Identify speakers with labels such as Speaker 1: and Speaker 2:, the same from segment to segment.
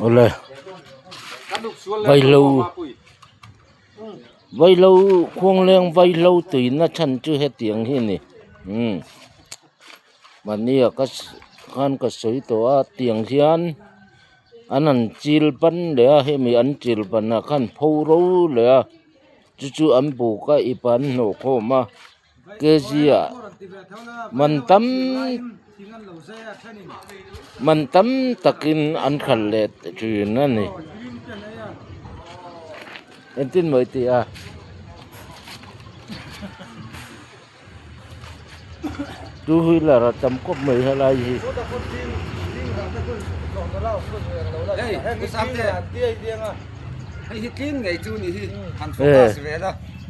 Speaker 1: Awle vaihlo vaihlo khuangleng vaihlo tuina chhan chu hetiang hi a ni umm mahni ah ka khan ka sawi tawh a tiang hian an han chil ban leh a hemi an chil ban ah khan pho ro leh a chu chu an buk a ip ah an hnawh khawm a. kg ah man tam man tam takin an khalh leh thin a ni engtin maw i tih a two wheeler a tam khawp mai helai hi.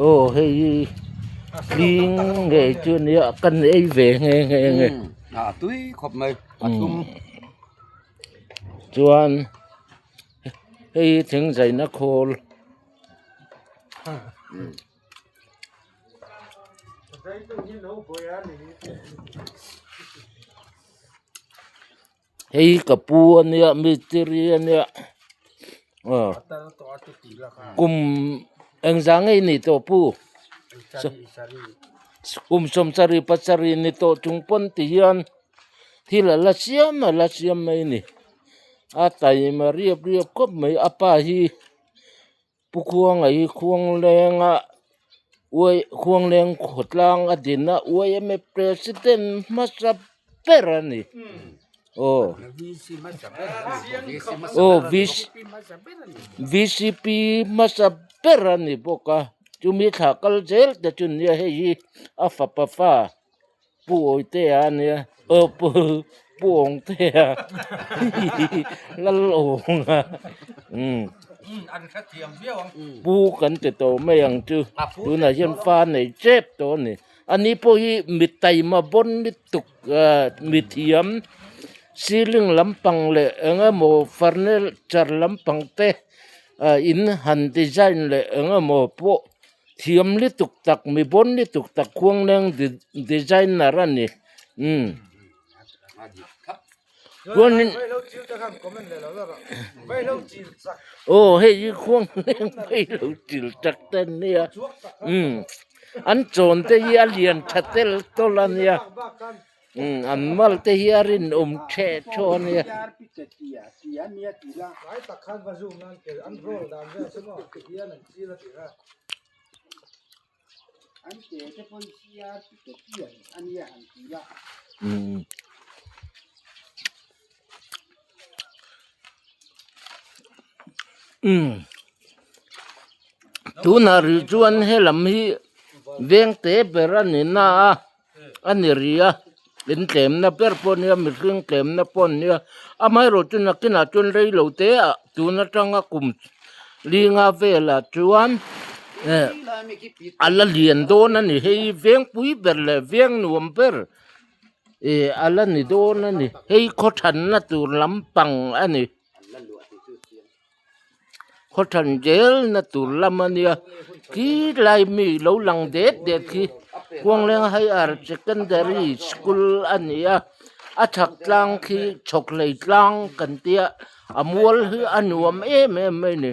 Speaker 1: Aw hei hi. Tling ngei chu nia kan ei ve nghe nghe nge
Speaker 2: a tui khawp mai a thlum
Speaker 1: chuan hei hi thing zaina khawl hei hi ka pu ania mistiri ania aw kum engzah nge i nih tawh pu kum sawmsarih pasarih ni tawh chung pawn ti hian thil a la siam a la siam mai a ni a taima riap riap khawp mai a pa hi. Pu Khuanga hi Khuanglenga uai Khuangleng khawtlang a din a YMA president hmasa ber a ni aw aw VCP hmasa ber a ni bawk a chumi thla kal zel te chu nia hei hi a fapa fa. Pu Awitea a nia aw pu pu Awngtea Lalawng a umm pu kan ti tawh mai ang chu tunah hian fa nei tep tawh a ni ani pawh hi mi taima bawn lutuk ah mi thiam ceiling lampang leh eng emaw furniture lampang te ah in han design leh eng emaw pawh. Thiam lutuk tak mi bawn lutuk tak khuangleng designer a ni umm chuanin aw hei hi khuangleng vaihlo chil tak te an nia umm an chawn te hi a lian tha tel tawlh a nia umm an mal te hi a rinawm theh thawh a nia. Tunah rih chuan helam hi veng te ber a ni na a a ni rih a in tlemna ber pawh a nia mihring tlemna pawh a nia amaherawhchu chu nakinah chuan reilo te ah tun atanga kum linga velah chuan eh a la lian dawn a ni hei vengpui ber leh veng nuam ber ih a la ni dawn a ni hei khaw thanna tur lampang a ni. Khaw than zel na tur lam a nia khi lai mi lo lang det det khi Khuangleng Higher Secondary School a ni a a chhak tlang khi chhawkhlei tlang kan tia a mual hi a nuam em em mai a ni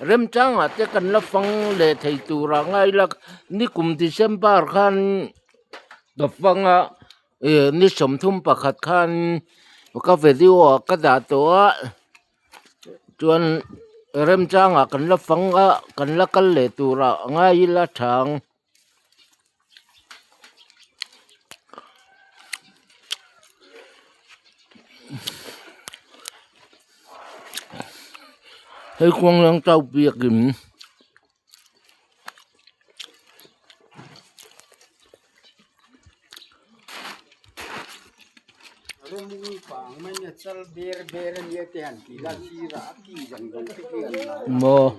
Speaker 1: remchangah te kan la fang leh thei turah ngai ila nikum December khan ka fang a ih ni 31 khan ka video ah ka dah tawh a. Chuan remchangah kan la fang a kan la kal leh turah ngai ila thang. Hei khuang lang chau biakin. Maw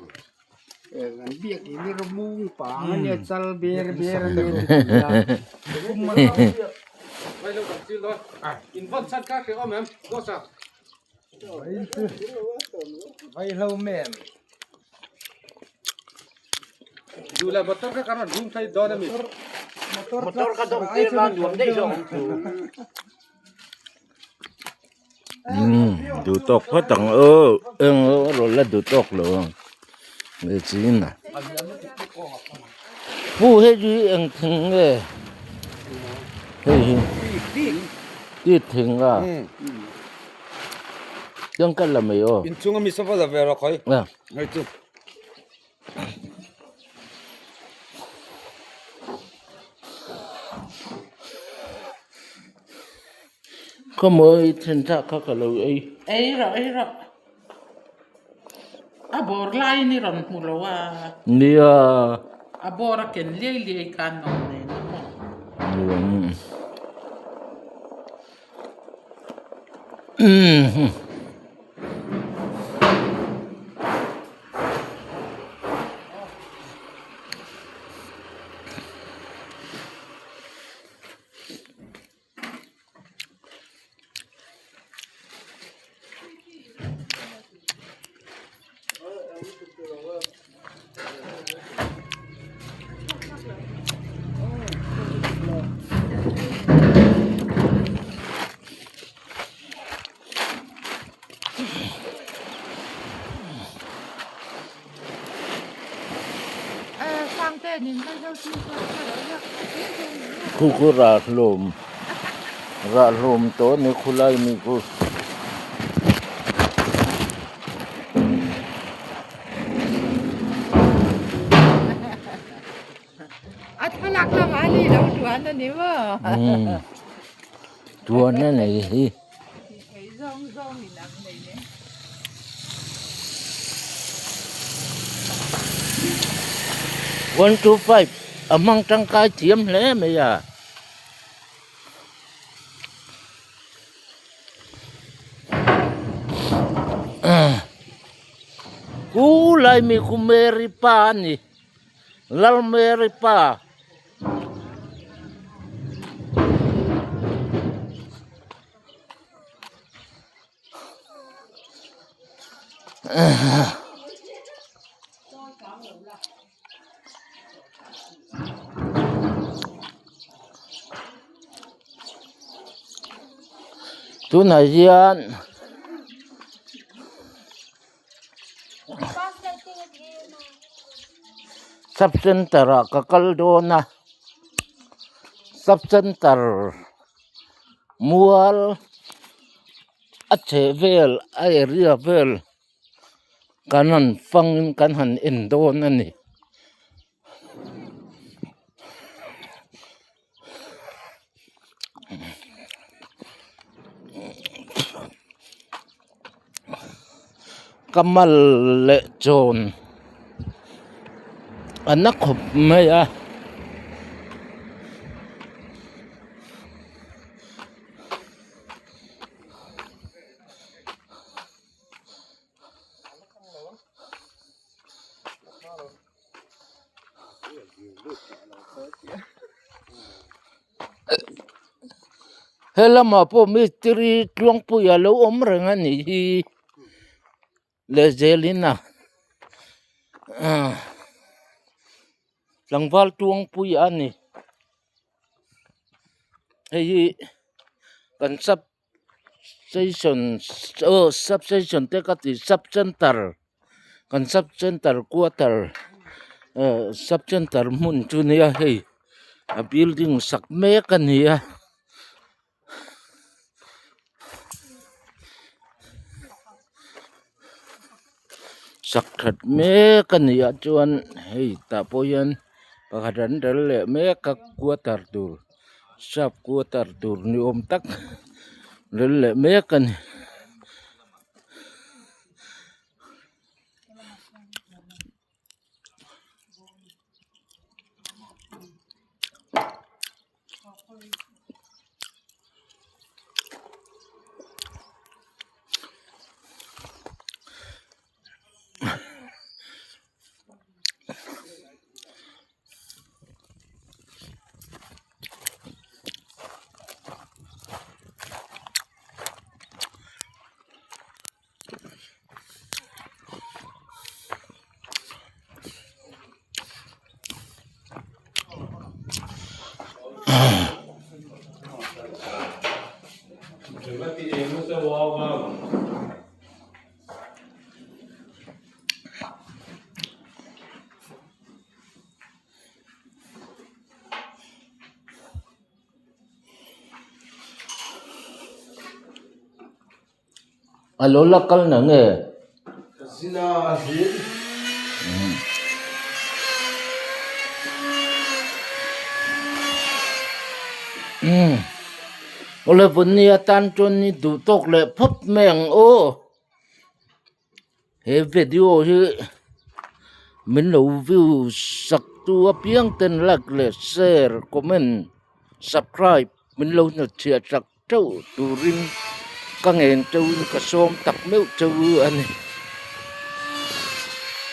Speaker 1: Motor kha dawm tir la nuam daih zawk ang chu. Umm duh tawk phawt ang aw eng erawh la duh tawk lo ang leh chin a pu hei hi eng thing nge hei hi ti thing a chuan ka la mai aw
Speaker 2: inchhung ami sofa la ve rawh khawi hei chu.
Speaker 1: Khawmawi then thlak kha ka lo ei.
Speaker 3: Ei rawh ei rawh. A bawr laiin i rawn hmu lo a.
Speaker 1: Nia.
Speaker 3: A bawr a ken liai liai khan nawm nen a maw.
Speaker 1: Nuam. Umm. Khu khu rah hlawm rah hlawm tawh a ni khulai mi khu. Tuan a nei hi. One two five a hmang tangkai thiam hle mai a. Ku lai mi khu Mary pa a ni Lal Mary pa. Tunah hian sub center ah ka kal dawn a sub center mual a chheh vel a area vel kan han fangin kan han en dawn a ni. Kamal leh chawn a na khawp mai a. He lamah pawh mistiri tluangpuia lo awm reng a nih hi leh zelin a ah tlangval tluangpuia a ni hei hi kan sub station aw sub station te ka ti sub center kan sub center quarter ah sub center hmun chu nia hei a building sak mek a ni a. Sak that mek a nih ah chuan hei tah pawh hian pakhat an rel leh mek a quarter tur sap quarter tur ni awm tak rel leh mek a ni. A lo la kal na nge? Awle vawni atan chuan ni duh tawk leh phawt mai ang aw. He video hi min lo view sak tu apiang ten like leh share comment subscribe min lo hnutchhiah chak. Teuh turin ka ngen teuhin ka sawm tak meuh cheu a ni.